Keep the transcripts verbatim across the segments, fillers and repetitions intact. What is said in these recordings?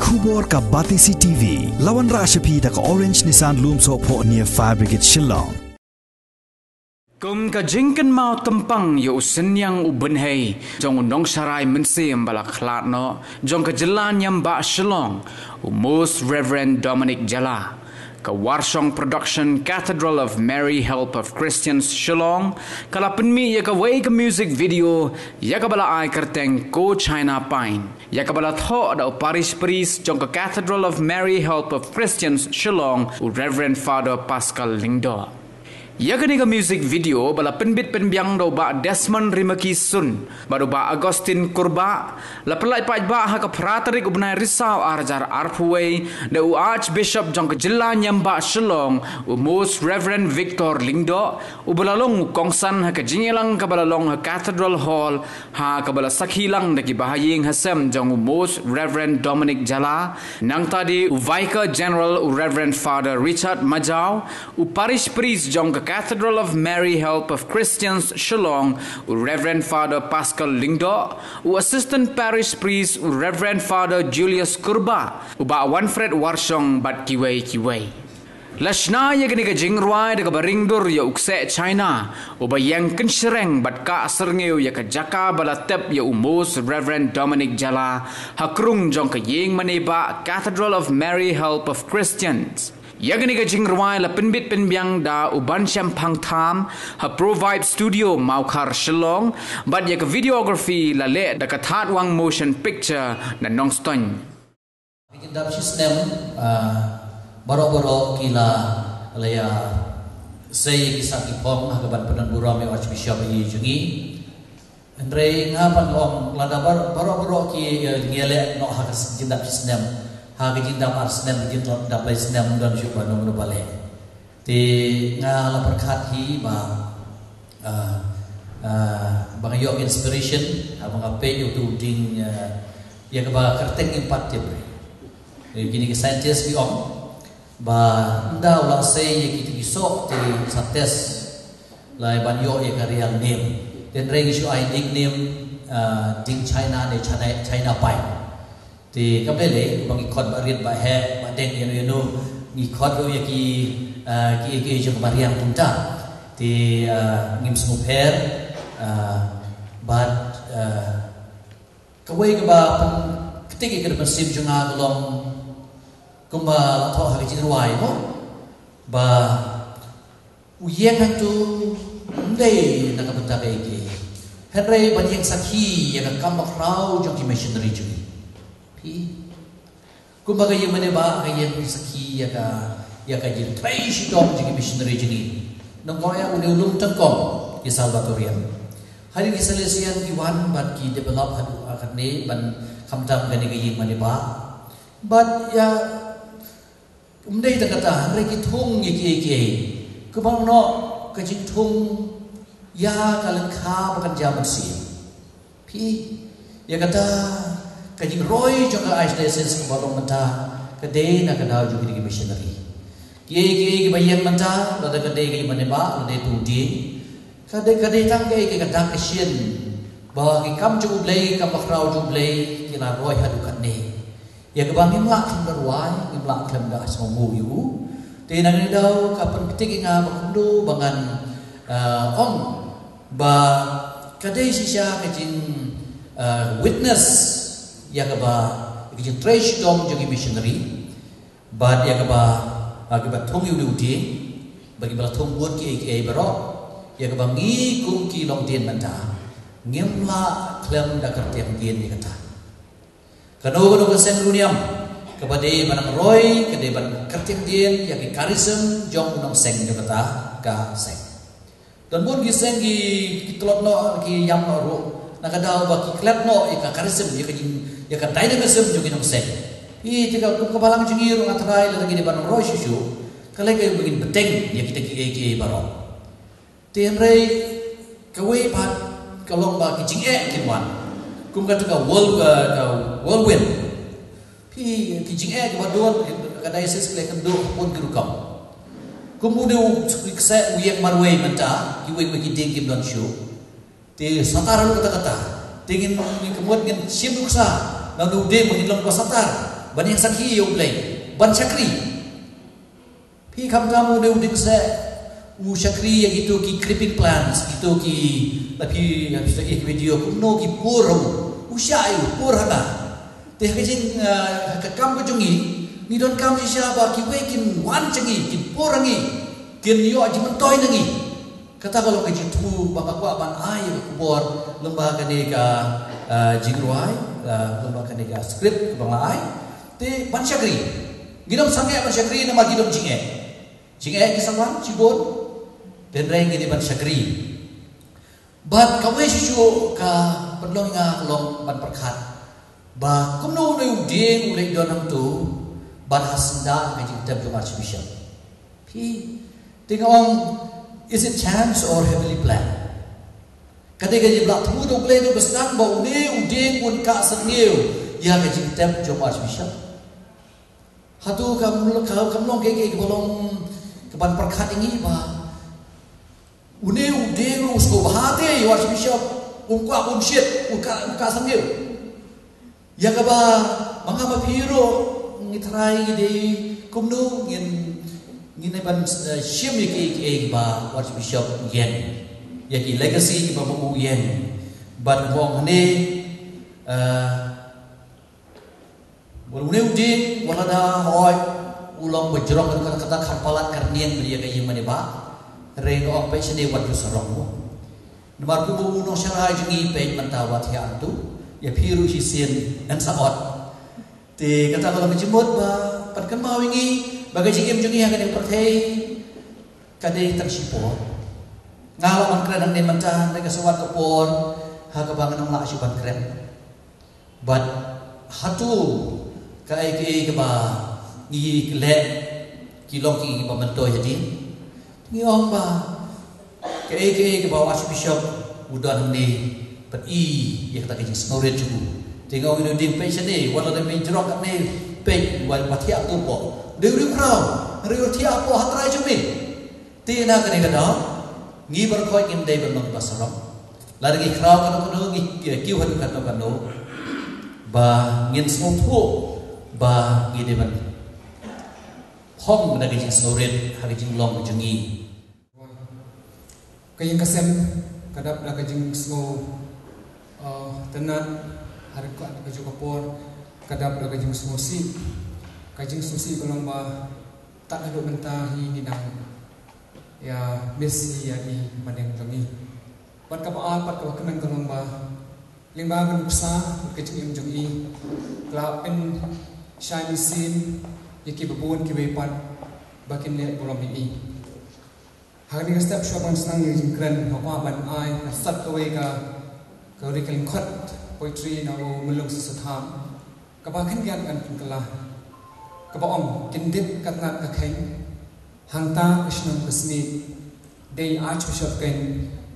Khubor ka Batesi T V, la wanrah sha phi da ka Orange Nissan Lumsohphoh near Fire Brigade Shillong. Kum ka jingkynmaw tympang ïa u synñiang u bynhei jong u nongsharai mynsiem ba la khlad noh jong ka jylla niam bah Shillong, u Most Reverend Dominic Jala, ka Warshong Production Cathedral of Mary Help of Christians Shillong ka la pynmih ïa kawei ka music video ïa kaba la ai kyrteng Ko China Pine, ïa kaba la thoh da u Parish Priest jong ka Cathedral of Mary Help of Christians Shillong, u Reverend Father Pascal Lyngdoh. Ïa kane ka music video ba la pynbit pynbiang da u Bah Desmond Rimaki Sun bad u Bah Augustine Kurbah, la pynlait paidbah ha ka phra tarik u bnai Risaw ar hajar arphew wei da u Archbishop jong ka jylla niam bah Shillong, u Most Reverend Victor Lyngdoh, uba la long u kongsan ha ka jingïalang kaba la long ha Cathedral Hall, ha kaba la sakhi lang da ki bahaïing hasem jong u Most Reverend Dominic Jala, nangta de u Vicar General u Reverend Father Richard Majaw, u Parish Priest jong ka Cathedral of Mary Help of Christians Shillong, u Reverend Father Pascal Lyngdoh, u Assistant Parish Priest u Reverend Father Julius Kurbah, u Bah Winfred Warshong bad kiwei kiwei. La shna ïa kane ka jingrwai da kaba ring dur ïa u kseh China uba ïeng kynshreng bad kah syrngiew ïa ka jaka ba la tep ïa u Most Reverend Dominic Jala ha krung jong ka ïing mane bah Cathedral of Mary Help of Christians. Ïa kane ka jingrwai la pynbit pynbiang da u Banshemphang Tham ha Pro Vibe Studio, Mawkhar, Shillong, bad ïa ka videography la leh da ka Thatwang Motion Picture na Nongstoiñ. Ki dap shi snem, ah, baroh baroh ki la, la ïa sei ki sak ki phong ha ka ban pynburom ïa u Archbishop ïa jong ngi. Hynrei nga pat nga ong lada bar-, baroh baroh ki, eh, ngi ïa leh noh ha ka s-, ki dap shi snem, ha ka jingdap ar snem, ki jingdap lai snem, don shuh ba nongno ba leh. Te nga la pyrkhat hi ba, ah, ah, ba nga ïoh inspiration, ah, ba nga peit ïa utu u dieng, ah, ïa kaba kyrteng ngim pat tip. Eh, kine ki scientist ki ong ba ynda u la sei ïa kito ki soh te sa test lai ban ïoh ïa ka real name. Te hynrei ngi shu ai nickname, ah, dieng China ne China, China pine. Te ka bele ba ngi khot ba rit ba heh ba deng ïano ïano, ngi khot ruh ïa ki, ah, ki, ki jong ba riang kumta. Te, ah, ngim sngewpher, ah, bad, ah, kawei kaba pynktik ïa ka mynsiem jong nga ka long kumba la thoh ha ka jingrwai mo ba u ïeng hangtu ym dei na ka bynta kaei kaei, hynrei ban ïeng sakhi ïa ka kam bakhraw jong ki missionary jong ngi. Phi, kumba ka ïing mane bah ka ïeng sakhi ïa ka, ïa ka jingtrei shitom jong ki missionary jong ngi. Nongkong ïa une u lum tyngkong ki Salvatorian. Hadien ki Salesian ki wan bad ki develop haduh katne ban khamtam kane ka ïing mane bah. Bad ïa ym dei tang kata, hynrei ki thung ïa kiei kiei. Kumno ka jingthung ïa ka lyngkha ba kan jia mynsiem. Phi, ïa kata ka jingroi jong ka Archdiocese kaba long mynta ka dei na ka daw jong kine ki missionary. Kiei kiei kiba ïeng mynta, lada ka dei ka ïing mane bah, lada dei tu dieng, ka dei, ka dei tang kaei kaei ka dak ka shin ba ki kam jong U Blei, kam bakhraw jong U Blei ki la roi haduh katne. Ïa kaba ngim lah khlem da rwai, ngim lah khlem da sngewnguh ïa u. Te na kane ka daw ka pynktik ïa nga ba kumno ba ngan, ah, ong ba ka dei shisha ka jing, ah, witness ïa kaba, ka jingtrei shitom jong ki missionary. Bad ïa kaba, ah, kiba thung ïa une u dieng, bad kiba la thung bun kiei kiei baroh, ïa kaba ngi kum ki longdien mynta ngim lah khlem da kyrteng dien ïa kata. Kano kano ka seng riewniam kaba dei ban nang roi ka dei ban kyrteng dien ïa ki charism jong u nongseng jong kata ka seng. Don bun ki seng ki, ki tlot noh, ki ïam noh ruh na ka daw ba ki klet noh ïa ka charism, ïa ka jing, ïa ka dynamism jong ki nongseng. Ïa ka, ka balang jong ngi ruh nga tharai lada ki dei ban nang roi shuh shuh, ka lei ka ba ngin bteng ïa kita kiei kiei baroh. Te hynrei kawei pat ka long ba ki jingeh kin wan kum kata ka whirl-, ka, ka whirlwind. Phi, ki jingeh kiba don ka diocese ki la ïakynduh bun ki rukom. Kum une u kseh u ïeng marwei mynta, kiwei kiwei ki dieng kim don shuh. Te satar ruh katta katta. Te ngin, ngin kynmaw ngin shim nuksa na une u dieng ba ngin long ba satar. Ban ïeng sakhi ïa U Blei. Ban shakri. Phi khamtam u dei u dieng seh u shakri ïa kito ki creeping plants, kito ki, la phi, la phi ïa ki video kumno ki pur ha u. U shah ïa u pur ha nga. Te ha ka jing, ah, ha ka kam ka jong ngi, ngi donkam shisha ba kiwei kin wan sha ngi, kin pur ha ngi, kin ïoh jingmyntoi na ngi. Kata ka long ka jingthmu ba nga kwah ban ai ïa ka khubor lyngba kane ka, ah, jingrwai, ah, lyngba kane ka script kaba nga la ai. Te ban shakri. Ngin ym sangeh ban shakri namar ki don jingeh. Jingeh ki sa wan shibun. Hynrei ngi dei ban shakri. Bad kawei shuh shuh ka pynlong ïa nga ka long ban pyrkhat ba kumno une u dieng u leit don hangto bad ha syndah ka jingtep jong u Archbishop. Phi, te nga ong, is it chance or heavenly plan? Ka dei ka jingpynlong thmu da U Blei, da U Blei sdang ba une u dieng un kah syrngiew ïa ka jingtep jong u Archbishop. Hato kam, kam, kam long kaei kaei kaba long kaban pyrkhat ïa ngi ba une u dieng u sngewbha te ïa u Archbishop, um kwah um shit, um kah, um kah syrngiew. Ïa kaba ma nga ma phi ruh ngi tharai ngi dei kumno ngin, ngin ïa ban, eh, shim ïa kiei kiei ba u Archbishop u ïeng, ïa ki legacy ba ma u ïeng. Bad nga ong hangne, eh, wat une u dieng wat lada hooid u long ba jrong kata kata kham palat kyrniang ba ïa ka ïing mane ba. Hynrei nga ong peit shane wat ju sarong mo. Namar kumba u nongshakri jong ngi peit mynta wat thiah hangto, ïa phi ruh shisien yn sa ot. Te kata ka long ka jingmut ba pat kynmaw ïa ngi ba ka jingim jong ngi ha kane ka pyrthei ka dei tang shipor. Nga lah ban kren hangne mynta, hynrei ka sa wan ka por ha kaba ngan ym lah shuh ban kren. Bad hato kaei kaei kaba ngi leh ki long kiei kiba myntoi hadien? Ngi ong ba kaei kaei kaba u Archbishop u don hangne pat i ïa kata ka jingsngewrit jong u. Te nga ong ïa u dieng peit shane, wat la dei me jrong katne, peit wat, wat thiah hangto pat. Dei u riewkhraw, hynrei u thiah pat ha trai jong me. Te na kane ka daw ngi baroh khoit ngim dei ban long kiba sarong. Lada ngi khraw kano kano, ngi kiew haduh kano kano, ba ngin sngewthuh ba ngi dei ban phong da ka jingsngewrit ha ka jinglong ka jong ngi. Ka ïing ka sem ka dap da ka jingsngew, uh, tynnat, ha ka, ka juh ka por ka dap da ka jingsngewsih. Ka jingsngewsih ka long ba tad haduh mynta hi ngi dang ïa miss ïa i mane jong i. Bad kaba ar bad kaba kmen ka long ba lyngba ka nuksa bad ka jingim jong i, ka la pynshai mynsiem ïa kiba bun kiwei pat ba kin leh burom ïa i. Ha kane ka step shuwa ban sdang ïa ka jingkren, nga kwah ban ai ha sat kawei ka, ka ri ka lyngkhot poetry na u Myllung Sissotham, kaba khyndiat ngan pynkylla, kaba ong: Kyndit ka tnat ka kheiñ hangta ka shnong ka snieh, dei Archbishop keiñ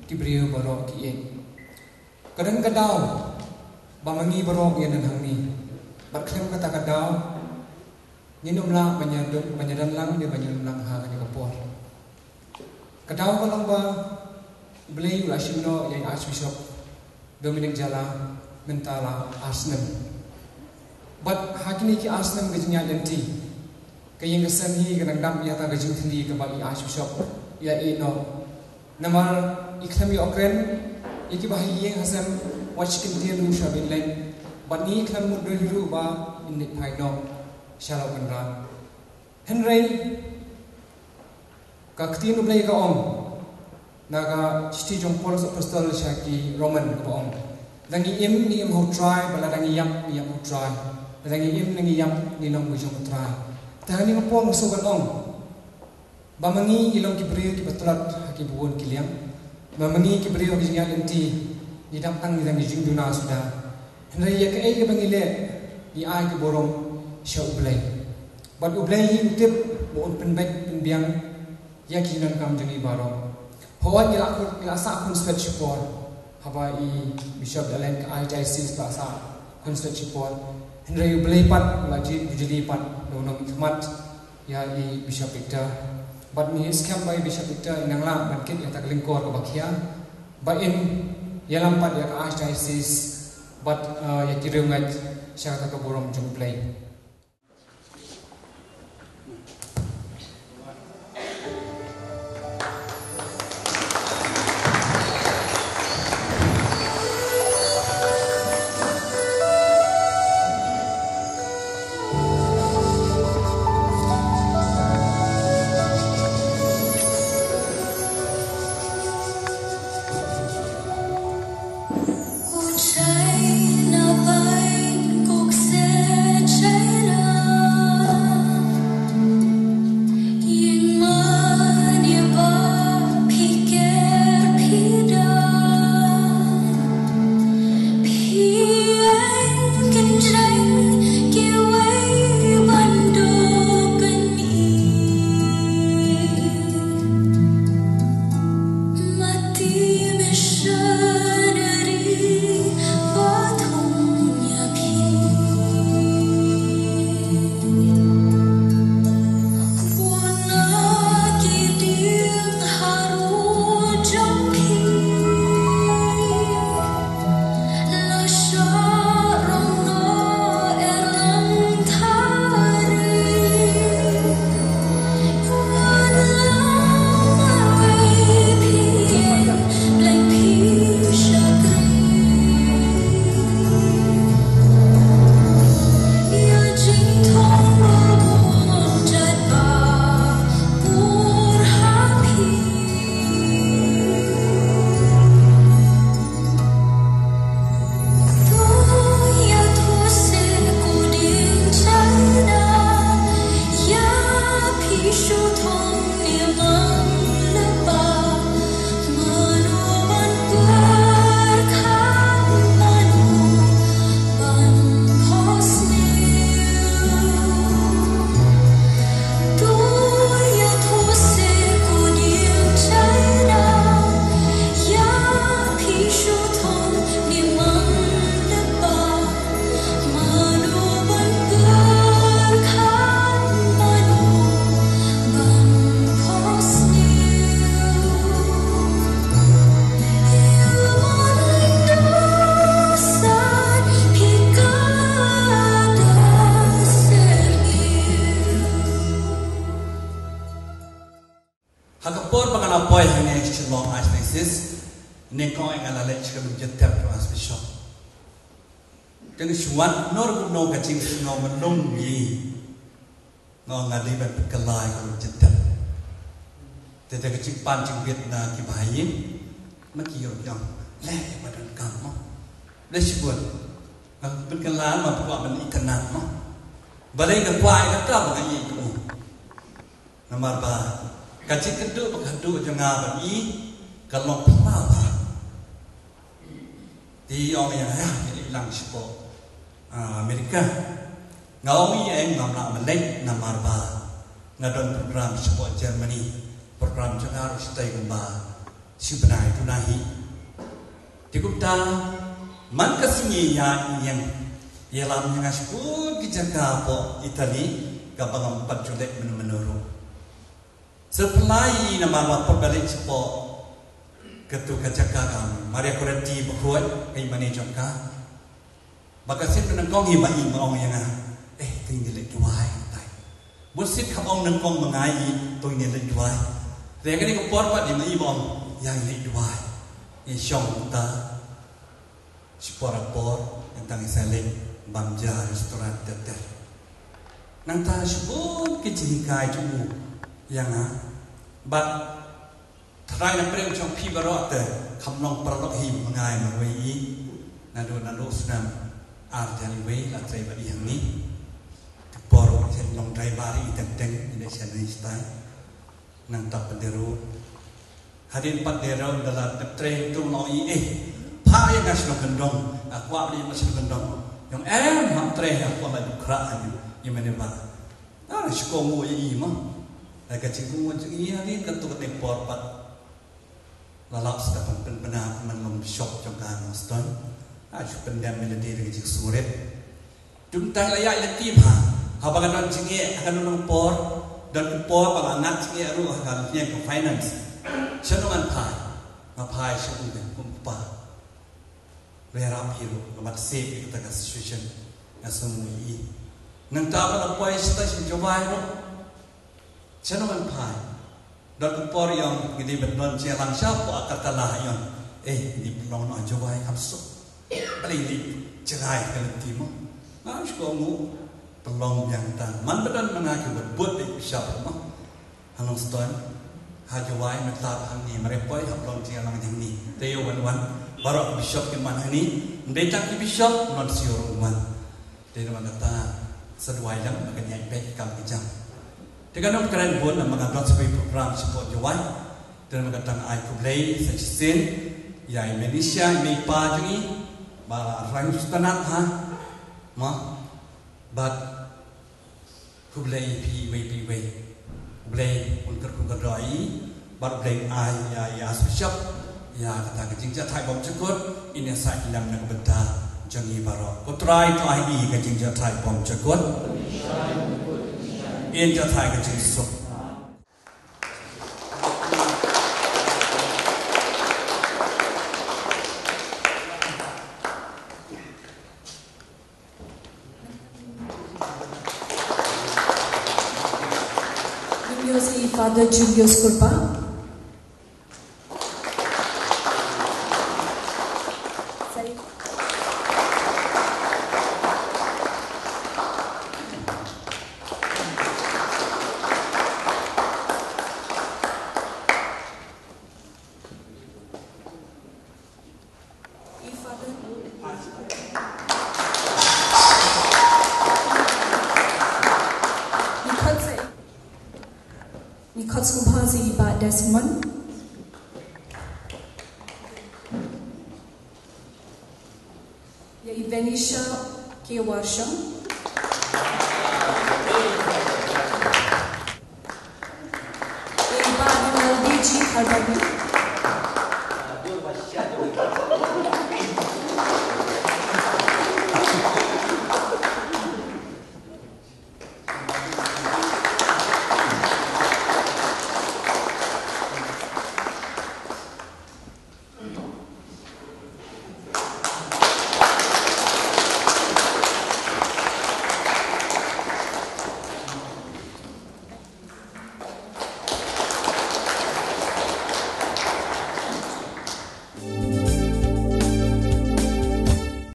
ki briew baroh ki ïeit. Ka don ka daw ba ma ngi baroh ngi don hangne, bad khlem kata ka daw ngin ym lah ban ïa don, ban ïa don lang ne ban ïa don lang ha kane ka por. Ka daw ka long ba U Blei u la shim noh ïa i Archbishop Dominic Jala mynta la ar snem. Bad ha kine ki ar snem ka jingïaid lynti, ka ïing ka sem hi ka dang dap ïa kata ka jingthylli kaba i Archbishop i la ïeh noh. Namar i khlem ïoh kren ïa kiba ha ïing ha sem, wat shu kyntien ruh sha bynleit. Bad ngi khlem mutdur hi ruh ba in leit phai noh sha la u Kynrad. Hynrei ka ktien U Blei ka ong, na ka shithi jong u Paulus Apostol sha ki Roman, kaba ong: Lada ngi im, ngi im ha U Trai, bad lada ngi ïap, ngi ïap ha U Trai. Lada ngi im ne ngi ïap, ngi long ki jong U Trai. Te ha kane ka por nga sngewbha ban ong ba ma ngi ngi long ki briew kiba tlot ha kiba bun ki liang. Ba ma ngi ki briew ha ka jingïaid lynti ngi dap tang ngi dang jingduna suda. Hynrei ïa kaei kaba ngi leh ngi ai ka burom sha U Blei. Bad U Blei hi u tip ba un pynbeit pynbiang ïa ki jingdonkam jong ngi baroh. Hooid ngi la, ngi la sah khun swet shipor haba i Bishop Dalen ka Archdiocese la sah khun swet shipor. Hynrei U Blei pat u la jied bujli pat da u nongmihkhmat ïa i Bishop Victor. Bad ngi skhem ba i Bishop Victor in nang lah ban kit ïa kata ka lyngkor kaba khia ba in ïalam pat ïa ka Archdiocese bad, eh, ïa ki riewngeit sha kata ka burom jong U Blei. Apoi hangne Shillong Archdiocese, nyngkong eh nga la leit sha ka lum jingtep jong u Archbishop. Te nga shu wad noh ruh noh ka jingsngew myllung ïa i. Nga ong nga dei ban pynkylla ïa ka lum jingtep. Te da ka jingpan jingbit na ki bahaïing, ma ki ïoh ïoh. Leh ïa ba donkam mo. Leh shibun. Nga pynkylla, ma kwah ban itynnad mo. Balei nga kwah ïa kata ba nga ïeit ïa u. Namar ba ka jingkynduh ba kynduh jong nga bad i ka long phylla bha. Te i ong ïa nga, ïa, ïa, i lang shapoh, ah, America. Nga ong ïa i ngam lah ban leit namar ba nga don program shapoh Germany. Program jong nga ruh shatai kumba shi bnai duna hi. Te kumta man ka sngi ïa i ïeng ïalam ïa nga sha ki jaka hapoh Italy kaba ngam pat ju leit mynno mynno ruh. Sa pynlait namar ba pyrkhat leit shapoh katu ka jaka ka Maria Goretti bakhuid ka i mane jong ka. Ba ka sien ba nyngkong hi ba i ma ong ïa nga, eh, to ngin leit duwai tai. Bun sien ka ong nyngkong ma nga i, to ngin leit duwai. Te kane ka por pat i ma i ba ong ïa ngin leit duwai. I shong ta. Shi por ha por, nangta i sa leit bam ja restaurant ter ter. Nangta shibun ki jinghikai jong u ïa nga. Bad tharai na pdeng jong phi baroh te kham long paralok hi ma nga marwei i. Naduh naduh snem ar hajar wei la trei bad i hangne. Ka por u long driver i teng teng i leit sha nai stai. Nangta pat de ruh. Hadien pat de ruh da la trei tu long i eh. Phah ïa nga sha Nongkyndong. Nga kwah ïa nga sha Nongkyndong. Ong em, hap trei, ha kwah la dukra ïa i mane ba. Ah, shu kohnguh ïa i mo. Ka jingkohnguh jong i hadien katu kane por pat. La lap sa da pynbna man long bishop jong ka Nongstoiñ. Ah, shu pyndem ïa lade da ka jingsngewrit. Te mynta la ïaid lynti bha. Haba nga don jingeh ha ka nongpor, don ki por ba nga ngat jingeh ruh ha ka liang ka finance. Shano ngan phai? Nga phai sha u kum u kpa. Ïarap hi ruh, nga mat sep ïa kata ka situation. Nga sngew ïa i. Nangta ba la poi sha station Jowai ruh. Shano ngan phai? Don ka por ïong ngi dei ban don jingïalang shapoh Agartala ïong. Eh, ngi pynlong noh Jowai kam suk. Balei ngi jngai ka lynti mo? Nga shu kohnguh pynlong biang ta. Man ba don ma nga ki bud bud dei bishop mo. Ha Nongstoiñ, ha Jowai, mynta hangne, marei poi hap long jingïalang hangne. Te ïoh wan wan baroh bishop ki man hangne. Ym dei tang ki bishop, nuncio ruh wan. Te namar kata sa duwai lem ba kan ïaid beit ki kam ki jam. Te kan ym kren bun namar nga don sa kawei program shapoh Jowai. Te namar kata nga ai khublei sa shisien ïa i Malaysia, i mei i pa jong i ba rang sngewtynnat ha. Ma bad khublei ïa phi iwei pa iwei. Khublei un kyrkhu kyrdoh ïa i. Bad Blei ai ïa, ïa Archbishop ïa kata ka jingjahthait bymjukut, in ïa sah lem na ka bynta jong ngi baroh. Ko Trai to ai ïa i ka jingjahthait bymjukut. In jahthait ka jingsuk. Julius i Father Julius Kurba. Ngi khot sngewbha ïa i Bah Desmond. Ïa i Venetia K Warsham. Ïa i Bah Rinaldi G Kharbani.